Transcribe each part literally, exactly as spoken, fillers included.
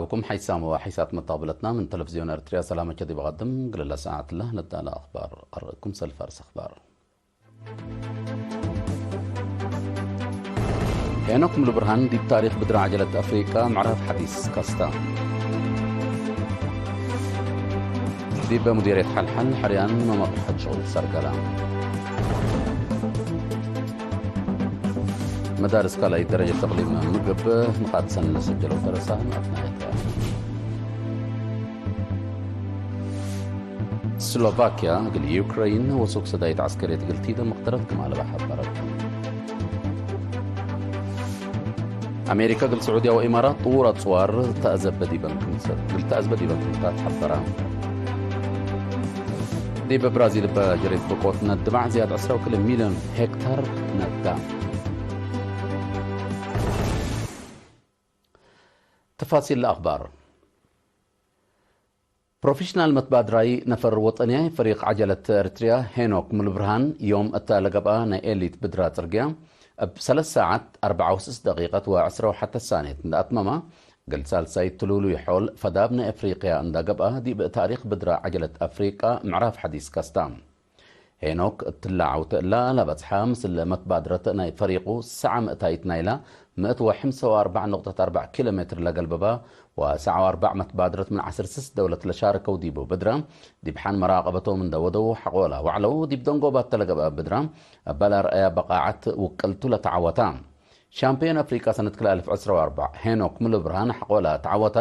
ኩም ሓይሳም ወሓይሳት መታብለትና ምን ተለፍዝዮን ኤርትርያ ሰላመ ከዲብ ቀድም ግልለ ሰዓት ለህ ነዳለ አኽባር አርእኩም ሰልፍ አርስ አኽባር። ሄኖክ ምሉብርሃን ዲብ ታሪክ ብድረ ዐጀለት አፍሪቃ ምዕራፍ ሐዲስ ከስተ። ዲብ ሙዲርየት ሐልሐል ሕርያን መመቅርሐት ሸቁል ሰርገላ። መዳርስ ካልኣይት ደረጀት እቅሊም ምግብ ንቃጥ ሰኒ ለሰጀለው ደረሳን አትናየት። ስሎቫክያ እግል ዩክረይን ወሱክ ሰዳይት ዐስከርየት እግል ቲደ መቅደረት ክም አለበ ሐበረት። አሜሪካ እግል ስዑድያ ወኢማራት ጥዉር አጽዋር ተአዘበ ዲበን ክምሰ-፣ እግል ተአዝበ ዲበን ክምታት ሐበራ። ዲብ ብራዚል እበ ጀሬት ብቆት ነድማዕ ዝያድ ዕስራ ወክልኤ ሚልዮን ሄክታር ነዳ። ተፋሲል ለአኽባር። ፕሮፌሽናል መትባድራይ ነፈር ወጠንያይ ፈሪቅ ዐጀለት ኤርትርያ ሄኖክ ሙሉብርሃን፣ ዮም እተ ለገብአ ናይ ኤሊት ብድራ ጽርግያ፣ እብ ሰለስ ሳዐት አርበዕ ወስስ ደቂቀት ወዕስራ ወሐተ ሳኔት እንደ አትመማ፣ እግል ሳልሳይት ትሉሉይ ሖል ፈዳብ ናይ አፍሪቅያ እንደ ገብአ፣ ዲብ ታሪክ ብድራ ዐጀለት አፍሪቃ ምዕራፍ ሐዲስ ከስታ። ሄኖክ እትለ ዐውተ እላ ለበጽሐ፣ ምስል መትባድረት ናይ ፈሪቁ ሰዓ ምእታይት ናይላ፣ ምእት ወሐምሳ ወአርበዕ ነቁጠት አርበዕ ኪሎ ሜትር ለገልበባ፣ ወሰዓ ወአርበዕ መትባድረት ምን ዐስር ስስ ደውለት ለሻርከው ዲቡ ብድረ፣ ዲብ ሐን መራቀበቶም እንደ ወደው ሐቆላ ወዕለው፣ ዲብ ደንጎባት ተለገብአ ብድረ፣ እበ ለአርአያ በቃዐት ውቅልቱ ለተዐወታ። ሻምፒዮን አፍሪቃ ሰነት ክልኤ አልፍ ዕስራ ወአርበዕ ሄኖክ ሙሉብርሃን ሐቆለ ተዐወተ።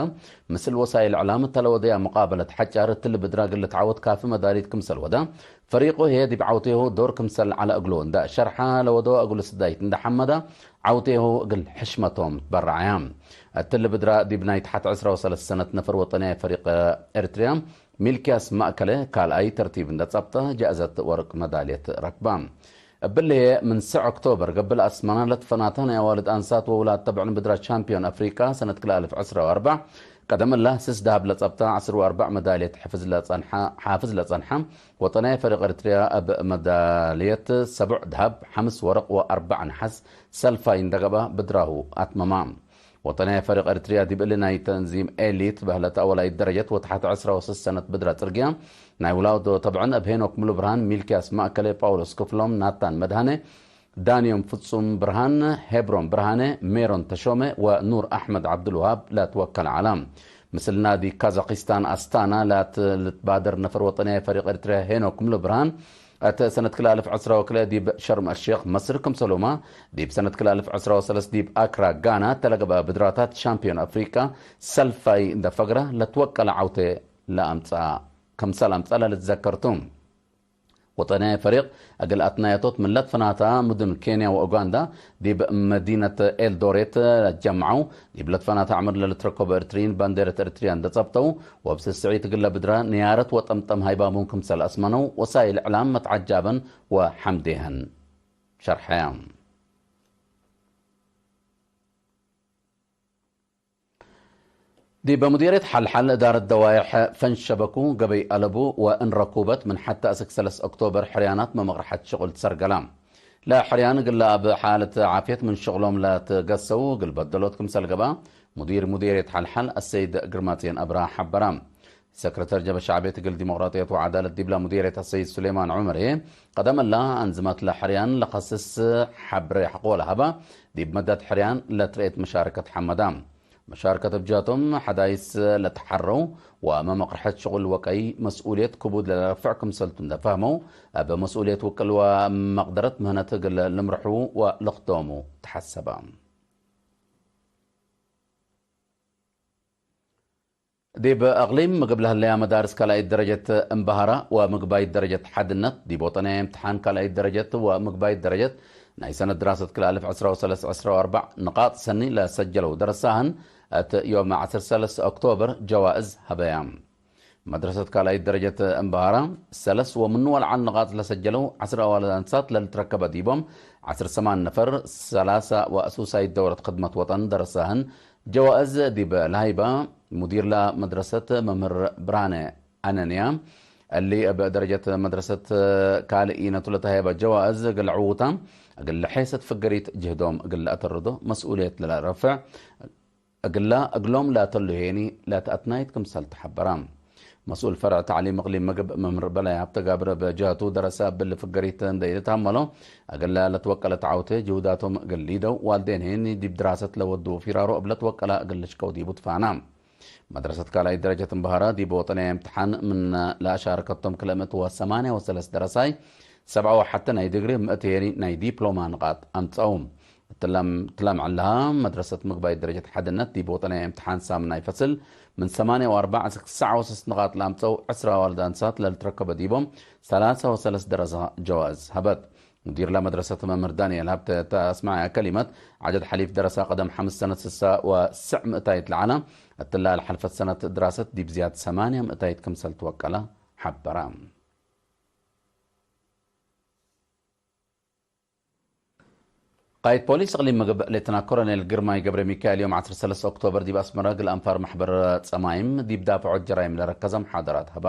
ምስል ወሳይል እዕላም እተ ለወደያ ሙቃበለት ሐጫር እትሊ ብድራ እግል ልትዐወት ካፊ መዳሊት ክምሰል ወደ፣ ፈሪቁ ህዬ ዲብ ዐውቴሁ ዶር ክምሰል ዐለ እግሉ እንደ ሸርሐ ለወደወ እግሉ ስዳይት እንደ ሐመደ ዐውቴሁ እግል ሕሽመቶም ትበረዐያ። እትሊ ብድራ ዲብ ናይ ተሐት ዕስራ ወሰለስ ሰነት ነፈር ወጠንያይ ፈሪቅ ኤርትርያ ሚልክያስ ማእከለ ካልኣይ ተርቲብ እንደ ጸብጠ ጃእዘት ወርቅ መዳልየት ረክበ። እብሊ ህዬ ምን ሰዕ ኦክቶበር ገብእ ለአስመረ ለትፈናተ ናይ አዋልድ አንሳት ወውላድ ተብዕን ብድራት ሻምፒዮን አፍሪቃ ሰነት ክልኤ አልፍ ዕስራ ወአርበዕ ቀደም እለ ስስ ደሀብ ለጸብጠ ዐስር ወአርበዕ መዳልየት ሕፍዝ ለጸንሐ፣ ሓፍዝ ለጸንሐ ወጠንያይ ፈሪቅ ኤርትርያ እብ መዳልየት ሰቡዕ ደሀብ፣ ሐምስ ወርቅ ወአርበዕ ነሐስ ሰልፋይ እንደ ገብአ ብድራሁ አትመማ። ወጠንያይ ፈሪቅ ኤርትርያ ዲብ እሊ ናይ ተንዚም ኤሊት በህለት አወላይት ደረጀት ወተሐት ዕስራ ወስስ ሰነት ብድረ ጽርግያ ናይ ውላዶ ተብዕን እብ ሄኖክ ሙሉብርሃን፣ ሚልክያስ ማእከለ፣ ጳውሎስ ክፍሎም፣ ናታን መድሃነ፣ ዳንዮም ፍጹም ብርሃን፣ ሄብሮን ብርሃነ፣ ሜሮን ተሾመ ወኑር አሕመድ ዐብዱልውሃብ ለትወከል ዐለ። ምስል ናዲ ካዛኪስታን አስታና ላት-፣ ልትባደር ነፈር ወጠንያይ ፈሪቅ ኤርትርያ ሄኖክ ሙሉብርሃን፣ እት ሰነት ክልኤ አልፍ ዕስራ ወክልኤ ዲብ ሸርም አልሼክ መስር ክምሰሉመ፣ ዲብ ሰነት ክልኤ አልፍ ዕስራ ወሰለስ ዲብ አክራ ጋና እተ ለገብአ ብድራታት ሻምፒዮን አፍሪቃ ሰልፋይ እንደ ፈግረ ለትወቀለ ዐውቴ ለአምጽአ፣ ክምሰል አምጽአ ለልትዘከር ቱ። ወጠንያይ ፈሪቅ እግል አትናየቶት ምን ለትፈናታ ምዱን ኬንያ ወኡጋንዳ ዲብ መዲነት ኤልዶሬት ለትጀምዐው፣ ዲብ ለትፈናተ ዐመር ለልትረከቦ ኤርትርዪን ባንዴረት ኤርትርያ እንደ ጸብጠው፣ ወእብ ስስዒት እግለ ብድረ ንያረት ወጠምጠም ሃይባሞም ክምሰል አስመነው ወሳይል እዕላም መትዓጃበን ወሐምዴሀን ሸርሐያ። ዲበ ሙዲርየት ሐልሐል እዳረት ደዋይሕ ፈንሸበኩ ገበይ አለቡ ወእን ረኩበት ምን ሐተ አስክ ሰለስ ኦክቶበር ሕርያናት መመቅርሐት ሽቁል ትሰርገላ። ለሕርያን እግለ እብ ሓለት ዓፍየት ምን ሽቅሎም ለትገሰው እግል በደሎት ክምሰል ገብአ፣ ሙዲር ሙዲርየት ሐልሐል አሰይድ ግርማጽዮን አብርሃ ሐበራ። ሰክረተር ጀበ ሸዕብየት እግል ዲሞቅራጥየት ወዐዳለት ዲብላ ሙዲርየት አሰይድ ሱሌማን ዑመር ህዬ፣ ቀደም እላ አንዝመት ለሕርያን ለከስስ ሐብሬ ሐቆ ለሀባ፣ ዲብ መዳት ሕርያን ለትረኤት መሻረከት ሐመዳ። መሻረከት እብ ጃቶም ሐዳይስ ለተሐረው ወመመቅርሐት ሽቁል ወቀይ መስኡልየት ክቡድ ለለረፍዕ ክምሰልቱ እንደ ፈህመው፣ እብ መስኡልየት ውቅል ወመቅደረት ምህነት እግል ልምርሑ ወልክዶሙ ተሐሰበ። ዲብ አቅሊም ምግብ ለህለያ መዳርስ ካልኣይት ደረጀት እምበሃራ ወምግባይት ደረጀት ሐድነት፣ ዲብ ወጠንያይ እምትሓን ካልኣይት ደረጀት ወምግባይት ደረጀት ናይ ሰነት ድራሰት ክልኤ አልፍ ዕስራ ወሰለስ ዕስራ ወአርበዕ ንቃጥ ሰኒ ለሰጀለው ደረሳህን፣ እት ዮም ዐስር ሰለስ ኦክቶበር ጀዋእዝ ሀበያ። መድረሰት ካልኣይት ደረጀት እምበሃራ፣ ሰለስ ወምኑ ወለዐል ንቃጥ ለሰጀለው ዐስር አዋልድ አንሳት ለልትረከበ ዲቦም፣ ዐስር ሰማን ነፈር፣ ሰላሳ ወአሱሳይት ደውረት ክድመት ወጠን ደረሳህን፣ ጀዋእዝ ዲብ ለሀይባ፣ ሙዲርላ መድረሰት መምህር ብርሃነ አነንያ፣ እሊ እብ ደረጀት መድረሰት ካልእ ኢነቱ ለተሀየበ ጀዋእዝ እግል ዕዉታ፣ እግል ሔሰት ፍገሪት ጅህዶም እግል ለአተርዶ መስኡልየት ለለረፍዕ፣ እግላ እግሎም ላተሉ ሄኒ ለተአትናይት ክምሰል ተሐበረ። መስኡል ፈርዕ ተዕሊም እቅሊም ምግብ መምህር በላይ ሀብተ ጋብር በጀህቱ፣ ደረሰ እብል ፍገሪት እንደ ኢልትአመሎ፣ እግለ ለትወቀለት ዐውቴ ጅሁዳቶም እግል ሊደው፣ ዋልዴን ሄኒ ዲብ ድራሰት ለወዱ ፊራሮ እብ ለትወቀላ እግል ልሽቀው ዲቡ ትፋና። መድረሰት ካልኣይት ደረጀት እምበሀረ ዲብ ወጠንያይ እምትሓን ምን ለአሻርከቶም ክልኤ ምእት ወሰማንያ ወሰለስ ደረሳይ፣ ሰብዓ ወሐተ ናይ ዲግሪ፣ ምእት ሄኒ ናይ ዲፕሎማ ንቃጥ አምጸው። እትለም-፣ እትለም ዐለሃ መድረሰት ምግባይ ደረጀት ሐድነት ዲብ ወጠንያይ እምትሓን ሳምናይ ፈስል ምን ሰማንያ ወአርበዕ እስክ ትስዓ ወሰስ ንቃጥ ለአምጸው ዕስራ ዋልድ አንሳት ለልትረከበ ዲቦም ሰላሳ ወሰለስ ደረሳ ጀዋእዝ ሀበት። ሙዲር ለመድረሰት መምህር ዳንኤል ሀብተ እተ አስመዐ ከሊመት፣ ዐደድ ሐሊፍ ደረሳ ቀደም ሐምስ ሰነት ስሳ ወስዕ ምእታይት ለዐለ፣ እትላ ለሐልፈት ሰነት ድራሰት ዲብ ዝያድ ሰማንያ ምእታይት ክምሰል ትወቀለ ሐበረ። ቃይድ ፖሊስ እቅሊም ምግብ ሌተና ኮሎኔል ግርማይ ገብረ ሚካኤል ዮም ዐስር ሰለስት ኦክቶበር ዲብ አስመረ እግል አንፋር መሕበር ጸማይም ዲብ ዳፍዖት ጀራይም ለረከዘ መሓደራት ሀበ።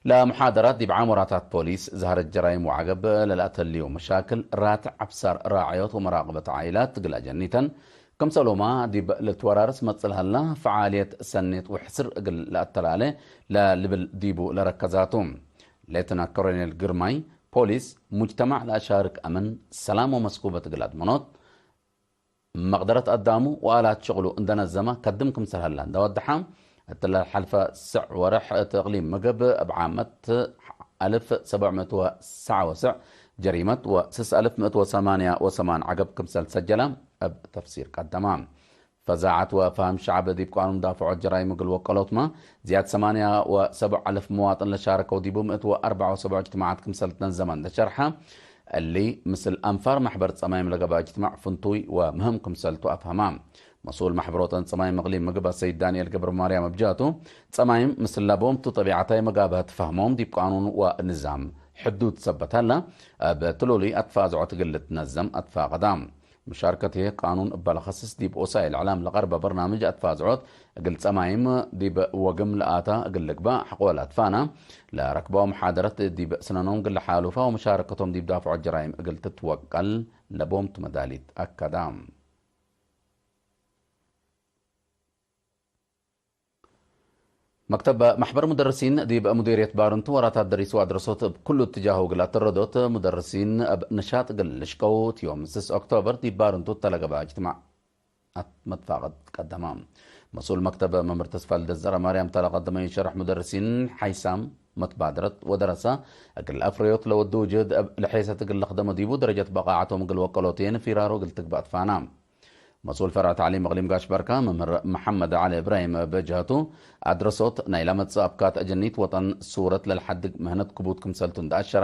ለመሓደራት ዲብ ዓም ወራታት ፖሊስ፣ ዛህረት ጀራይም ወዐገብ ለለአተልዩ መሻክል፣ ራትዕ አብሳር ራዕዮት ወመራቅበት ዓኢላት እግል አጀኒተን፣ ክምሰሎማ ዲብ ልትወራርስ መጽእ ለሀላ ፈዓልየት ሰኔት ወሕስር እግል ለአተላሌ ለልብል ዲቡ ለረከዛቱ። ሌተና ኮሎኔል ግርማይ፣ ፖሊስ፣ ሙጅተማዕ ለአሻርክ አምን፣ ሰላም ወመስኩበት እግል አድመኖት፣ መቅደረት አዳሙ ወአላት ሽቅሉ እንደ ነዘመ ከድም ክምሰል ሀላ እንደ ወደሐ፣ እትለ ሐልፈ ስዕ ወርሕ እት እቅሊም ምግብ እብ ዓመት አልፍ ሰብዕ ምእት ወሰብዓ ወሰብዕ ጀሪመት ወስስ አልፍ ምእት ወሰማንያ ወሰማን ዐገብ ክምሰል ሰጀለ እብ ተፍሲር ቀደመ። ፈዛዐት ወፈሀም ሸዐብ ዲብ ቃኑን ዳፍዖት ጀራይም እግል ወቀሎትመ፣ ዝያድ ሰማንያ ወሰብዕ አልፍ መዋጥን ለሻረከው ዲቡ ምእት ወአርበዕ ወሰብዕ እጅትማዓት ክምሰል ትነዘመ እንደ ሸርሐ፣ እሊ ምስል አንፋር መሕበር ጸማይም ለገብአ እጅትማዕ ፍንቱይ ወምህም ክምሰልቱ አፍሀማ። መስኡል መሕበር ወጠን ጸማይም እቅሊም ምግብ አሰይድ ዳንኤል ገብረማርያም እብ ጀህቱ፣ ጸማይም ምስል ለቦምቱ ጠቢዐታይ መጋብሀት ፈህሞም ዲብ ቃኑን ወንዛም ሕዱድ ሰበት ሀለ፣ እብ ትሉሉይ አትፋዝዖት እግል ልትነዘም አትፋቀዳ። ሙሻርከት ህዬ ቃኑን እበ ለከስስ ዲብ ወሳይል እዕላም ለቀርበ በርናምጅ አትፋዝዖት እግል ጸማይም ዲብ ወግም ለአታ እግል ልግባእ ሐቆ ለአትፋና፣ ለረክበው መሓደረት ዲብ ስነኖም እግል ለሓሉፋ ወሙሻረከቶም ዲብ ዳፍዖት ጀራይም እግል ትትወቀል ለቦምቱ መዳሊት አከዳ። መክተብ መሕበር ሙደርሲን ዲብ ሙዲርየት ባርንቱ ወራታት ደሪስ ወአድረሶት እብ ኩሉ እትጃሁ እግል አተረዶት፣ ሙደርሲን እብ ንሻጥ እግል ልሽቀው፣ ዮም ስስ ኦክቶበር ዲብ ባርንቱ እተ ለገብአ እጅትማዕ መትፋቀድ ቀደመ። መስኡል መክተብ መምህር ተስፋልደት ዘረማርያም እተ ለቀደመዩ ሸርሕ፣ ሙደርሲን ሐይሳም መትባደረት ወደረሰ እግል አፍረዮት ለወዱ ጅህድ እብ ለሔሰት እግል ለክደመ ዲቡ፣ ደረጀት በቃዐቶም እግል ወቀሎት የን ፊራሮ እግል ትግበእ ትፋና። መስኡል ፈርዕ ተዕሊም እቅሊም ጋሽ በርካ መምህር መሐመድ ዐሊ እብራሂም እብ ጀህቱ፣ አድረሶት ናይ ለመጽእ አብካት አጀኒት ወጠን ሱረት ለልሐድግ ምህነት ክቡድ ክምሰልቱ እንደ አሸረ፣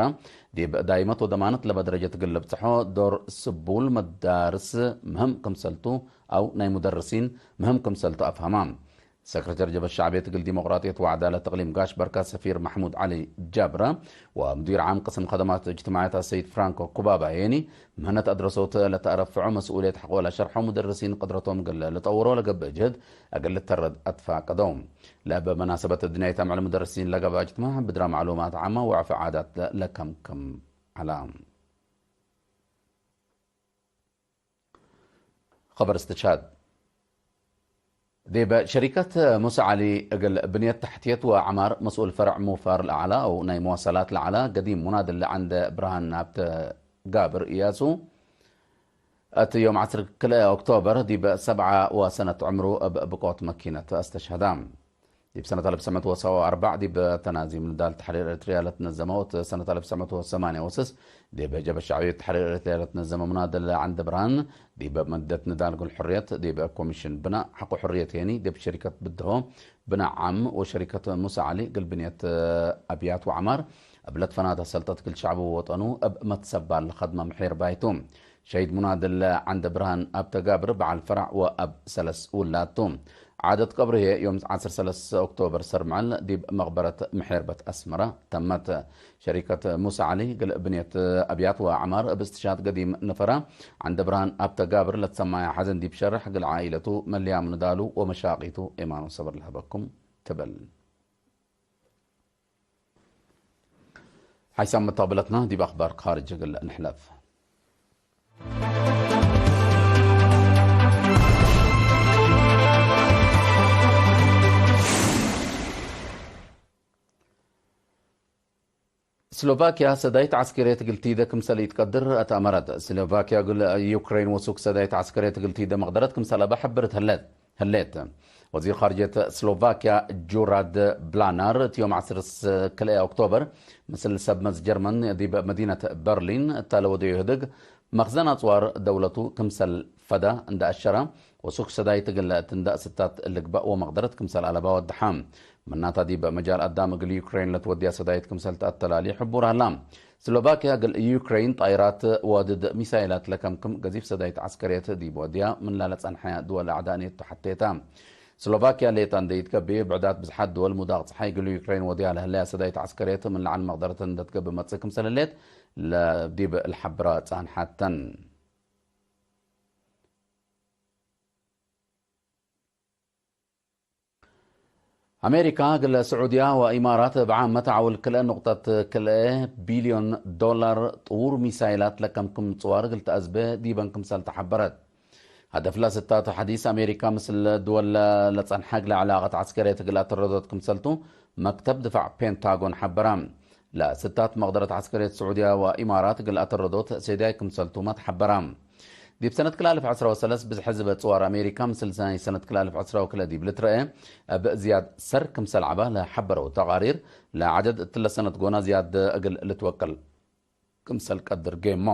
ዲብ ዳይመት ወደማነት ለበ ደረጀት እግል ልብጽሖ ዶር ስቡል መዳርስ ምህም ክምሰልቱ አው ናይ ሙደርሲን ምህም ክምሰልቱ አፍሀማ። ሰክረተር ጀብሀት ሸዕብየት እግል ዲሞቅራጥየት ወዐዳለት እቅሊም ጋሽ በርካ ሰፊር መሕሙድ ዐሊ ጃብረ ወሙዲር ዓም ቅስም ከደማት እጅትማዕየት አሰይድ ፍራንኮ ኩባባየኒ፣ ምህነት አድረሶት ለተአረፍዖ መስኡልየት ሐቆ ለሸርሖ፣ ሙደርሲን ቅድረቶም እግል ልጠውሮ ለገብእ ጅህድ እግል ልተረድ አትፋቀደው። ለእብ መናሰበት እድንያይት አምዕል ሙደርሲን ለገብአ እጅትማዕ ብድረ ማዕሉማት ዓመ ወዕፍ ዓዳት ለከምክም ዐላ። ኸበር እስትሽሃድ። ዲብ ሸሪከት ሙሳ ዐሊ እግል ብንየት ተሕትየት ወዐማር መስኡል ፈርዕ ሙፋር ለዐለ አው ናይ መዋሰላት ለዐለ ገዲም ሙናድል ዐንደ ብርሃን ሀብተ ጋብር እያሱ፣ እት ዮም ዐስር ክልኤ ኦክቶበር ዲብ ሰብዓ ወሰነት ዕምሩ እብ ብቆት መኪነት አስተሽሀዳ። ዲብ ሰነት አልፍ ትሰዕ ምእት ወሰብዓ ወአርበዕ ዲብ ተናዚም ንዳል ተሕሪር ኤርትርያ ለትነዘመ ወእት ሰነት አልፍ ትሰዕ ምእት ወሰማንያ ወስስ ዲብ ጀብሀት ሸዕብየት ተሕሪር ኤርትርያ ለትነዘመ ሙናድል ዐንደ ብርሃን፣ ዲብ መደት ንዳል እግል ሕርየት ዲብ ኮሚሽን ብናእ ሐቆ ሕርየት ሄኒ፣ ዲብ ሸሪከት ብድሆ ብናእ ዓም ወሸሪከት ሙሳ ዐሊ እግል ብንየት አብያት ወዐማር እብ ለትፈናተ ሰልጠት እግል ሸዕቡ ወወጠኑ እብ መትሰባል ለከድመ ምሒር ባይቱ። ሸሂድ ሙናድል ዐንደ ብርሃን ሀብተ ጋብር በዐል ፈረዕ ወአብ ሰለስ ውላድ ቱ። ዓደት ቀብሩ ህዬ ዮም ዐስር ሰለስ ኦክቶበር ሰርምዐል ዲብ መቅበረት ምሒርበት አስመረ ተመት። ሸሪከት ሙሳ ዐሊ እግል ብንየት አብያት ወዐማር እብ እስትሻድ ገዲም ንፈራ ዐንደ ብርሃን ሀብተ ጋብር ለትሰማየ ሐዘን ዲብ ሸርሕ እግል ዓኢለቱ፣ መልያም ንዳሉ ወመሻቂቱ ኤማን ወሰብር ለሀበኩም ትብል። ሓይሳም መተቅብለትና ዲብ አኽባር ካርጅ እግል እንሕለፍ። ስሎቫኪያ ሰዳይት ዐስከርየት እግል ቲደ ክምሰል ኢትቀድር አትአመረት። ስሎቫኪያ እግል ዩክሬን ወሱክ ሰዳይት ዐስከርየት እግል ቲደ መቅደረት ክምሰል አበ ሐብርት ህሌት። ህሌት። ወዚር ኻርጅየት ስሎቫኪያ ጁራድ ብላናር፣ እት ዮም ዐስር ክልኤ ኦክቶበር፣ ምስል ሰብ መዝ ጀርመን ዲብ መዲነት በርሊን እተ ለወደዩ ህድግ፣ መኽዘን አጽዋር ደውለቱ ክምሰል ፈዳ እንደ አሸረ፣ ወሱክ ሰዳይት እግል ትንዳእ ስታት ልግባእ ወመቅደረት ክምሰል አለባ ወደሐ። ምናታ ዲብ መጃል አዳም እግል ዩክሬን ለትወድያ ሰዳይት ክምሰል ተአተላሊ ሕቡር ሀላ። ስሎቫኪያ እግል ዩክሬን ጣይራት ወድድ ሚሳይላት ለከምክም ገዚፍ ሰዳይት ዐስከርየት ዲብ ወድያ ምን ላለጸንሐያ ድወል አዕዳእኔቱ ሐቴታ። ስሎቫኪያ ሌጣ እንዴ ኢትገብእ፣ ብዕዳት ብዝሓት ድወል ሙዳቅ ጸሓይ እግል ዩክሬን ወድያ ለህለያ ሰዳይት ዐስከርየት ምን ለዐል መቅደረተን እንዴ ትገብእ መጽእ ክምሰል ህሌት ለዲብ ለሐብራ ጸንሐተን። አሜሪካ እግለ ስዑድያ ወኢማራት እብ ዓመት ዐውል ክልኤ ኑቅጠት ክልኤ ቢልዮን ዶላር ጥዉር ሚሳይላት ለከምክም ጽዋር እግል ተአዝበ ዲበን ክምሰል ተሐበረት። ሀደፍለ ስታቱ ሐዲስ አሜሪካ ምስል ድወል ለጸንሐ እግለ ዕላቀት ዐስከርየት እግል አተረዶት ክምሰልቱ መክተብ ድፋዕ ፔንታጎን ሐበረ። ለስታት መቅደረት ዐስከርየት ስዑድያ ወኢማራት እግል አተረዶት ሴዳይ ክምሰልቱመ ተሐበረ። ዲብ ሰነት ክልኤ አልፍ ዐስራ ወሰለስ ብዝሐ ዝበ ጽዋር አሜሪካ ምስል ናይ ሰነት ክልኤ አልፍ ዐስራ ወክልኤ ዲብ ልትረኤ እብ ዝያድ ሰር ክምሰል ዐባ ለሐበረው ተቃሪር፣ ለዐደድ እትለ ሰነት ጎና ዝያድ እግል ልትወቀል ክምሰል ቀድር ጌሞ።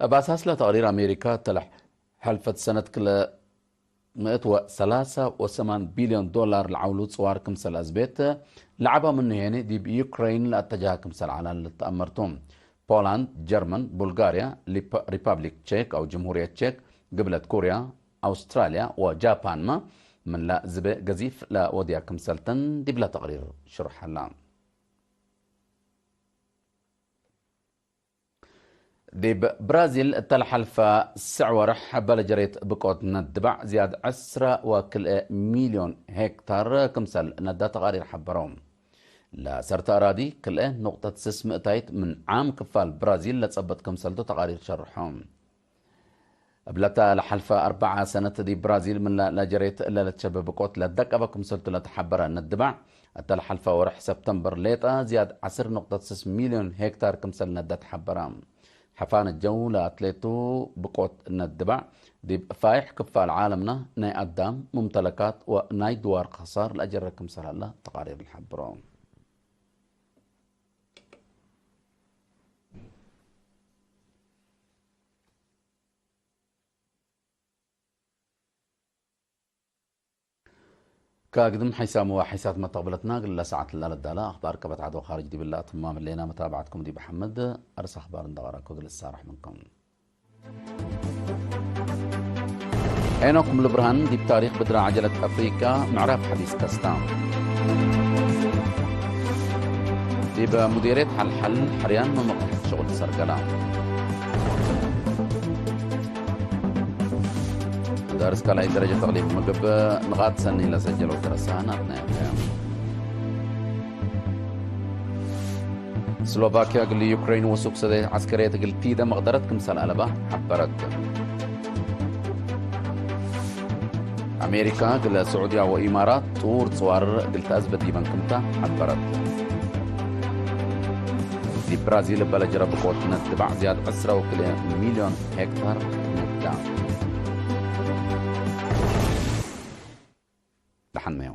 እብ አሳስ ለተቅሪር አሜሪካ እተ ለሐልፈት ሰነት ክለ ምእት ወሰላሳ ወሰማን ቢልዮን ዶላር ለዐውሉ ጽዋር ክምሰል አዝቤት፣ ለዐባ ምኑ ሄኒ ዲብ ዩክረይን ለአተጃሀ ክምሰል ዐለ ልትአመርቱ። ፖላንድ፣ ጀርመን፣ ቡልጋርያ፣ ሊፓ-፣ ሪፓብሊክ ቼክ አው ጅምሁርየት ቼክ፣ ግብለት ኩርያ፣ አውስትራልያ ወጃፓንመ ምን ለዝቤ ገዚፍ ለወድያ ክምሰልተን ዲብለ ተቅሪር ሽሩሕ ሀላ። ዲብ ብራዚል እተ ለሐልፈ ስዕ ወርሕ በለጀሬት ብቆት ነድባዕ ዝያድ ዕስራ ወክልኤ ሚልዮን ሄክታር ክምሰል ነዳ ተቃሪር ሐበረው። ለሰርተ አራዲ ክልኤ ኑቅጠት ስስ ምእታይት ምን ዓም ክፋል ብራዚል ለጸበጥ ክምሰልቱ ተቃሪር ሸርሖ። እብለተ ለሐልፈ አርበዐ ሰነት ዲብ ብራዚል ምን ለጀሬት እለ ለትሸበ ብቆት ለደቀበ ክምሰልቱ ለተሐበረ ነድባዕ፣ እተ ለሐልፈ ወርሕ ሰብተምበር ሌጠ ዝያድ ዐስር ኑቅጠት ስስ ሚልዮን ሄክታር ክምሰል ነደ ተሐበረ። ሐፋን ጀው ለአትሌቱ ብቆት ነድባዕ፣ ዲብ ፋይሕ ክፋል ዓለምና ናይ አዳም፣ ሙምተለካት ወናይ ድዋር ከሳር ለአጀረ ክምሰል ሀለ ተቃሪር ለሐብሮ። ከግድም ሐይሳም ወሐይሳት መተቅብለትና፣ እግለ ሰዓት ለለዳለ አኽባር ከበት ዐድ ወኻርጅ ዲብለ አትማም ህሌና፣ መታብዐትኩም ዲብ ሐመድ፣ አርስ አኽባር እንደ ቀረኩ እግል እሳረሕ ምንኩም። ሄኖክ ምሉ ብርሃን ዲብ ታሪክ ብድረ ዐጀለት አፍሪቃ ምዕራፍ ሐዲስ ከስታ። ዲብ ሙዲርየት ሐልሐል ሕርያን መመቅሐት ሸቁል ሰርገላ። መዳርስ ካልኣይ ደረጀ ተቅሊብ ምግብ ንቃጥ ሰኒ ለሰጀለው ደረሳን አትናያተ። ስሎቫኪያ እግል ዩክረይን ወሱክ ሰደት ዐስከርየት እግል ቲደ መቅደረት ክምሰል አለባ ሐበረት። አሜሪካ እግለ ስዑድያ ወኢማራት ጥዉር ጽዋር እግል ተአዝበ ዲበን ክምታ ሐበረት። ዲብ ብራዚል እበ ለጀረ ብቆት ነድባዕ ዝያድ ዕስራ ወክልኤ ሚልዮን ሄክታር ነዳ። ደሐንመዮ።